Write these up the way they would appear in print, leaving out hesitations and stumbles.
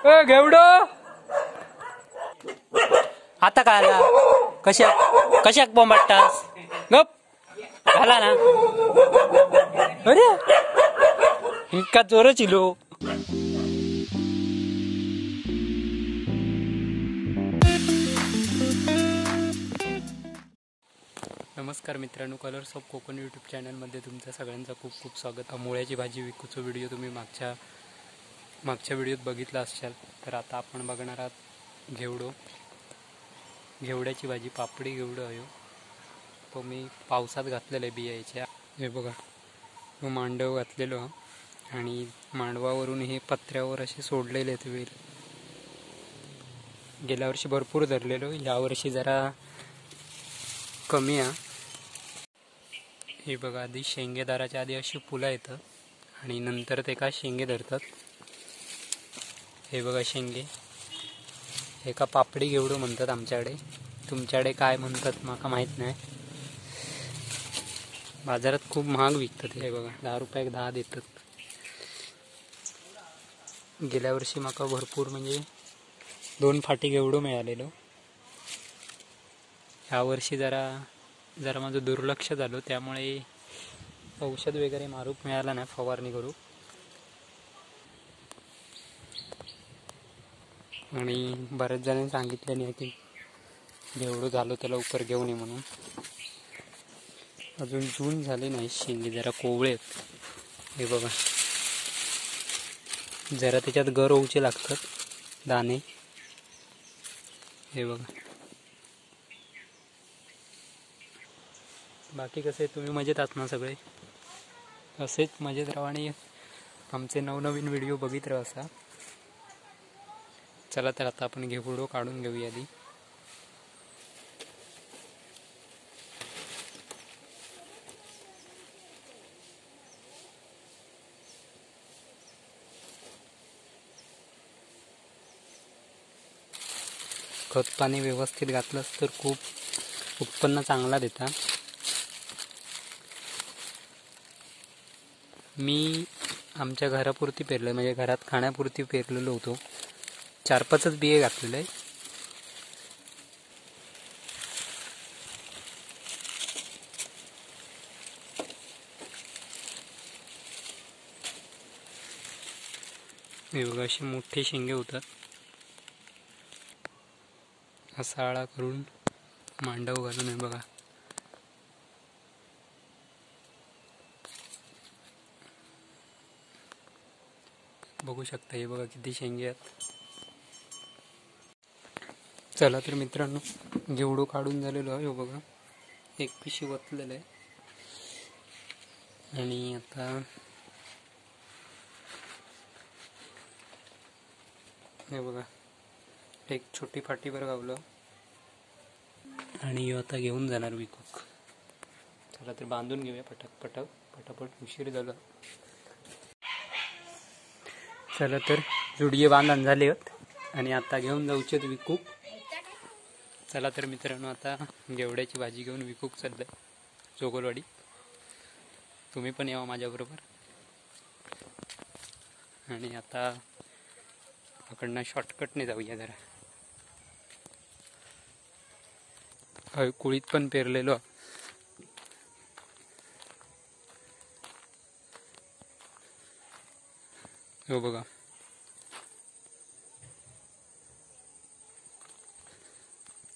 ए घेवडो आता काय आला? कशाक कशाक बोंबाटतास? गप झाला ना. अरे इतका जोरच इलो. नमस्कार मित्रांनो, कलर्स ऑफ कोकण यूट्यूब चॅनलमध्ये तुमचं सगळ्यांचं खूप खूप स्वागत. मुळ्याची भाजी विकूचा व्हिडिओ तुम्ही मागच्या व्हिडिओत बघितला असाल. तर आता आपण बघणार आहात घेवडो, घेवड्याची भाजी, पापडी घेवडो आहे तो. मी पावसात घातलेलं आहे बियाच्या. हे बघा, तो मांडव घातलेलो आणि मांडवावरून हे पत्र्यावर असे सोडलेले आहेत वेल. गेल्या वर्षी भरपूर धरलेलो, यावर्षी जरा कमी आहे. हे बघा, आधी शेंगेदाराच्या आधी अशी फुलं येतात आणि नंतर ते का शेंगे धरतात. हे बघा शेंगे, हे का पापडी घेवडो म्हणतात आमच्याकडे. तुमच्याकडे काय म्हणतात माका माहीत नाही. बाजारात खूप महाग विकतात. हे बघा, 10 रुपयाक 10 देतात. गेल्या वर्षी माका भरपूर म्हणजे 2 फाटी घेवडो मिळालेलो. ह्या वर्षी जरा जरा माझं दुर्लक्ष झालं, त्यामुळे औषध वगैरे मारूक मिळालं नाही, फवारणी करू. आणि बऱ्याच जणांनी सांगितलं नाही की घेवडं झालं तर लवकर घेऊन ये म्हणून. अजून जून झाले नाही, शेंगे जरा कोवळे आहेत. हे बघा, जरा त्याच्यात गर होऊचे लागतात दाणे. हे बघा, बाकी कसे तुम्ही मजेत आहात ना सगळे? असेच मजेत राहा आणि आमचे नवनवीन व्हिडिओ बघित राहा असा. चला तर आता आपण घेवडो काढून घेऊया आधी. खत पाणी व्यवस्थित घातलंच तर खूप उत्पन्न चांगला देतात. मी आमच्या घरापुरती पेरलं, म्हणजे घरात खाण्यापुरती पेरलेलो होतो. 4-5 बिये घातलेले आहे. हे बघा, असे मोठे शेंगे होतात. असा आळा करून मांडव घालून आहे बघा. बघू शकता, हे बघा किती शेंगे आहेत. चला तर मित्रांनो, घेवडो काढून झालेलो आहे. बघा, एक पिशी वतलेलं आहे. आणि आता हे बघा, एक छोटी फाटीवर गावलं आणि आता घेऊन जाणार विकूक. चला तर बांधून घेऊया पटक पटक पटापट, उशीर झाला. चला तर जुडिये बांधून झाले आहेत आणि आता घेऊन जाऊचे विकूक. चला तर मित्रांनो, आता घेवड्याची भाजी घेऊन विकूक चाललंय जोगलवाडी. तुम्ही पण यावा माझ्याबरोबर. आणि आता पकडणं शॉर्टकटने जाऊया जरा. कुळीत पण पेरलेलो. हो बघा,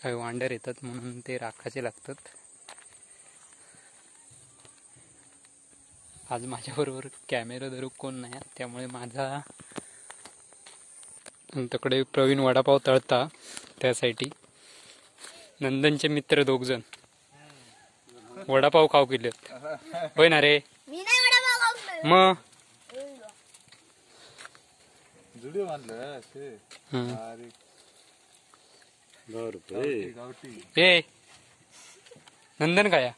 काही वांडर येतात म्हणून ते राखाचे लागतात. आज माझ्याबरोबर कॅमेरा धरू कोण नाही, त्यामुळे माझा तिकडे प्रवीण वडापाव तळता, त्यासाठी नंदनचे मित्र दोघ जण वडापाव खाऊ केले. होय ना रे? मग ए नंदन काय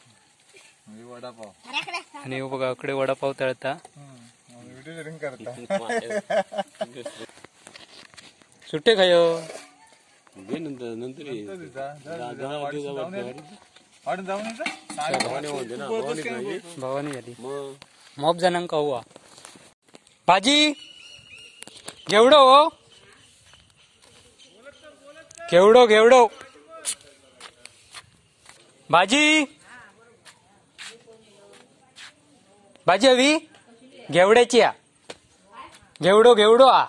वडापाव. आणि बघा इकडे वडापाव तळता. सुट्टे खायो भवानी झाली मॉप जणांका हुआ भाजी घेवडो हो. घेवडो घेवडो भाजी भाजी हवी घेवड्याची आ. घेवडो घेवडो आ.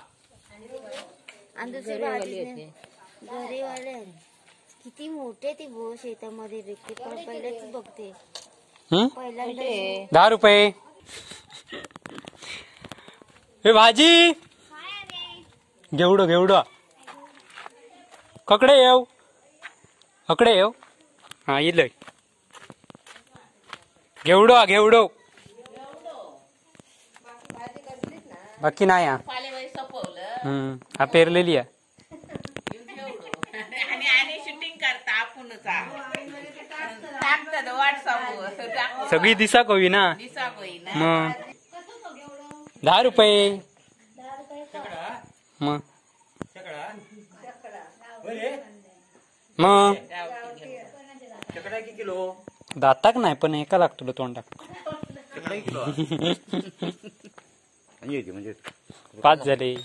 किती मोठे ती भो शेतामध्ये व्यक्ती पहिल्यांदाच बघते. 10 रुपये. हे भाजी घेवडो घेवडो. ककडे येव अकडे येव. हा इलय घेवडो आ घेवडो. बाकी नाही हा. हा पेरलेली आहे. सगळी दिसा कवी ना मग 10 रुपये. मग मग दाताक नाही पण एका लागतो तोंडाक. 5 झाले.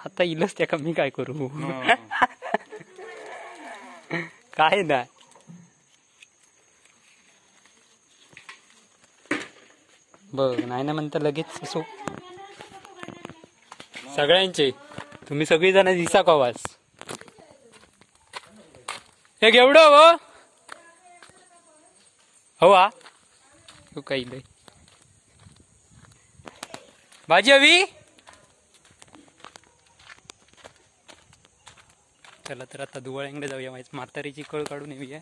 आता इलच त्या मी काय करू. काय नाही बघ नाही ना म्हणता लगेच असो सगळ्यांचे. तुम्ही सगळी जण दिसा कवास. हे घेवडो हो हो आ काही नाही. भाजी हवी. चला तर आता दुवाळ्यांकडे जाऊया. म्हातारीची कळ काढून येऊया.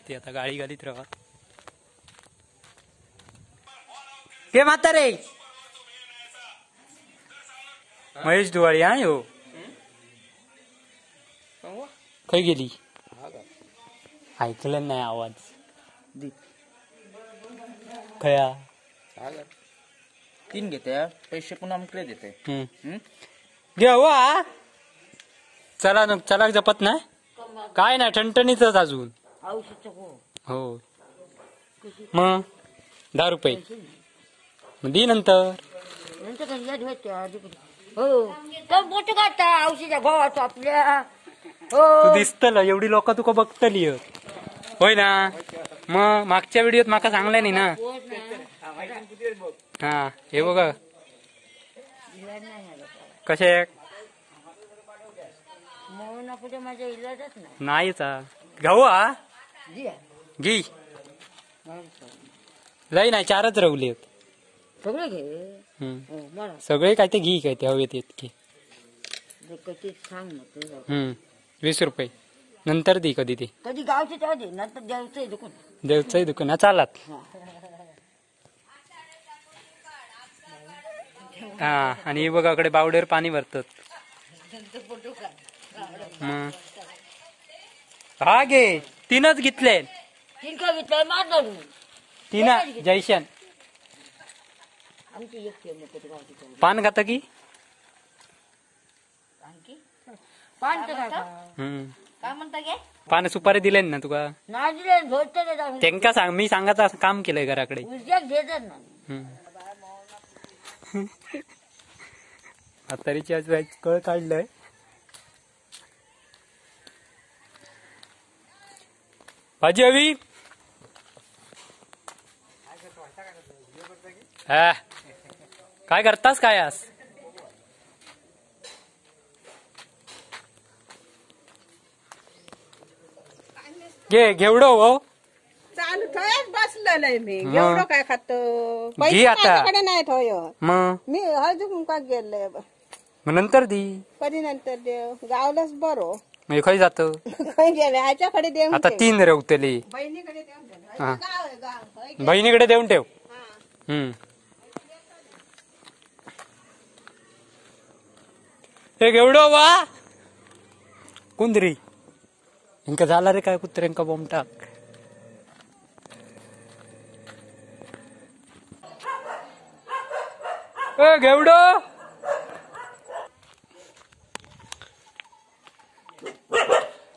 ती आता गाळी घालीत राहा. हे म्हातारे महेश दुवाळी हा हो खय गेली. ऐकलं नाही आवाज. खया 3 घेते पैसे पुन्हा आमकडे देते. घे वा. चला न चला जपत नाही काय नाही ठणठणीतच अजून. हो मग 10 रुपये दी नंतर. तू दिसतल एवढी लोक तुका बघतली होय ना. मग मागच्या व्हिडिओत माका सांगलं नाही ना. हा हे बघा कसे नाहीच घेऊ हा घी लई नाही 4च रवले. सगळे काय ते घी काय ते हवे ते इतके. 20 रुपये नंतर दी कधी ते देवचं दुकान चालत. हा आणि बघा कडे बावडेवर पाणी भरतात. हा गे 3च घेतले. 3 जयशन पान खाता की पान सुपारी दिले ना तुका. त्यांका सांग मी सांगायचं काम केलंय घराकडे. म्हातारीची आज कळ काढलंय. भाजी हवी. हा काय करतास काय आज. घे घेवडो हो. चालू थंयच बसलेलं मी. घेवडो काय खातो घे आता. नाही थंय मग मी हळदी कुंकाक गेले. मग नंतर दी. कधी नंतर देव गावलाच बरो. म्हणजे खंय जात खंय गेले हाच्याकडे देव. आता 3 रवतली. बहिणीकडे देऊन. बहिणीकडे देऊन ठेव. हे घेवडो वा कुंदरी इंका झाला रे काय कुत्र्यांका बॉम्ब टाक. ए घेवडो.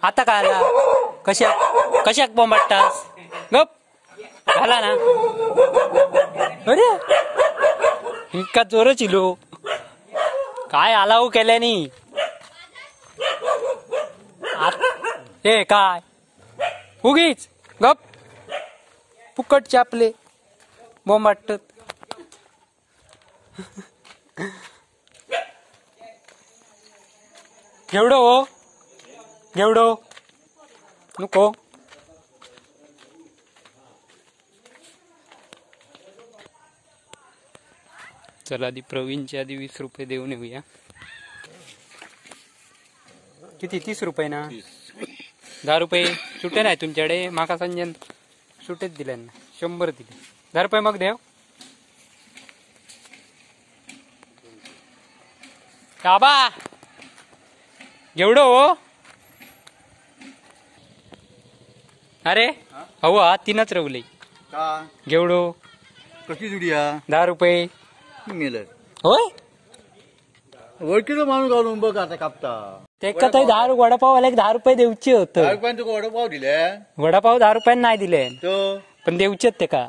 आता काय आला कशाक कशाक बोंबाटतास गप झाला ना. अरे इतका जोरच इलो काय आला हो केल्यानी. ए काय उगीच गप फुकटचे आपले बोंबाटत. घेवडो हो घेवडो नको. चला आधी प्रवीणच्या आधी 20 रुपये देऊन येऊया. किती 30 रुपये ना? 10 रुपये सुटे नाही तुमच्याकडे? माका संजन सुटेच दिले ना, 100 दिले. 10 रुपये मग देव काबा घेवडो हो. अरे हो हा तीनच रवले घेवडो. कशी जुडिया? 10 रुपये मेलं होय. वळखीचो माणूस घालून बघ आता कापता ते का थंय 10 वडापाव वाल्याक 10 रुपये देवचे होत. 10 रुपयान तुका वडापाव दिले? वडापाव 10 रुपयान नाही दिले पण देवचेत ते का.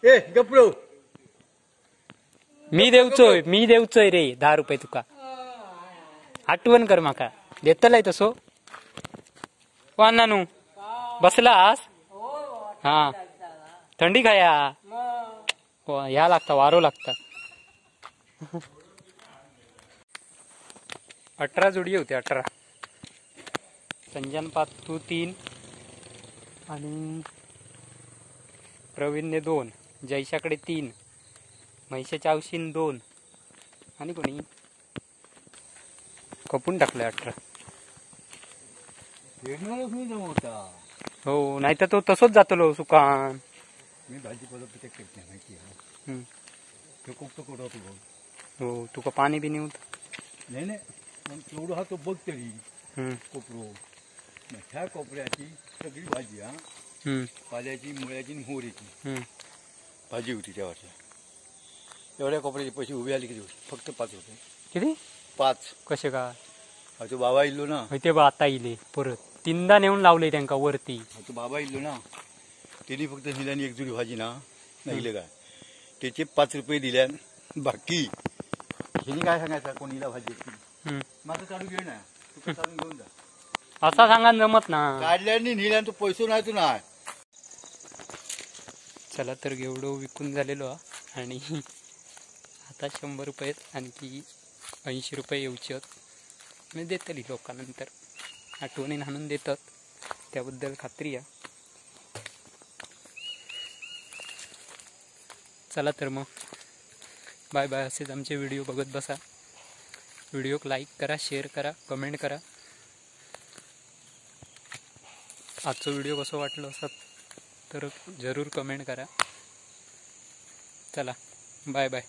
ए गपलो मी देवचोय मी देवचोय रे 10 रुपये तुका. आठवण कर माका देतलय तसो. नानू बसलास? हा थंडी खाया या लागता वारो लागता. 18 जोडी होते 18. संजन पाच तू 3 आणि प्रवीणने 2, जयशाकडे 3, म्हैशाच्या आवशीन 2 आणि कोणी खपून टाकलं 18. हो नाही तर तो तसोच जातलो सुकान. मी भाजीपाला पिते माहिती आहे. तो कोकतो कोडा तू हो तुका पाणी बी नाही होत. नाही नाही पण केवढं हा तो बघ तरी कोपरो. ह्या कोपऱ्याची सगळी भाजी हा पाल्याची मुळ्याची आणि मोहरीची भाजी होती त्या वर्षी. एवढ्या कोपऱ्याचे पैसे उभे आले किती? फक्त 5 रुपये. किती? 5. कसे काय? तो बाबा इल्लो ना ते बा आता इले परत 3दा नेऊन लावले त्यांका वरती. तो बाबा इल्लो ना त्यांनी फक्त दिल्याने एक जुडी भाजी ना नाही काय त्याचे 5 रुपये दिल्या. बाकी ह्यानी काय सांगायचं कोणीला भाजी माझं काढून घेऊ ना तुका काढून घेऊन जा असा सांगा जमत ना. काढल्याने नेल्या तो पैसो नाही तू नाही. चला तर घेवडो विकून झालेलो आणि आता 100 रुपये आणखी 80 रुपये येऊचे मी देतली लोकांनंतर आठवणीन आणून देतात त्याबद्दल खात्री आहे. चला तर मग बाय बाय. असेच आमचे व्हिडिओ बघत बसा. व्हिडिओ लाईक करा, शेअर करा, कमेंट करा. आजचा व्हिडिओ कसं वाटलं असं तर जरूर कमेंट करा. चला बाय बाय.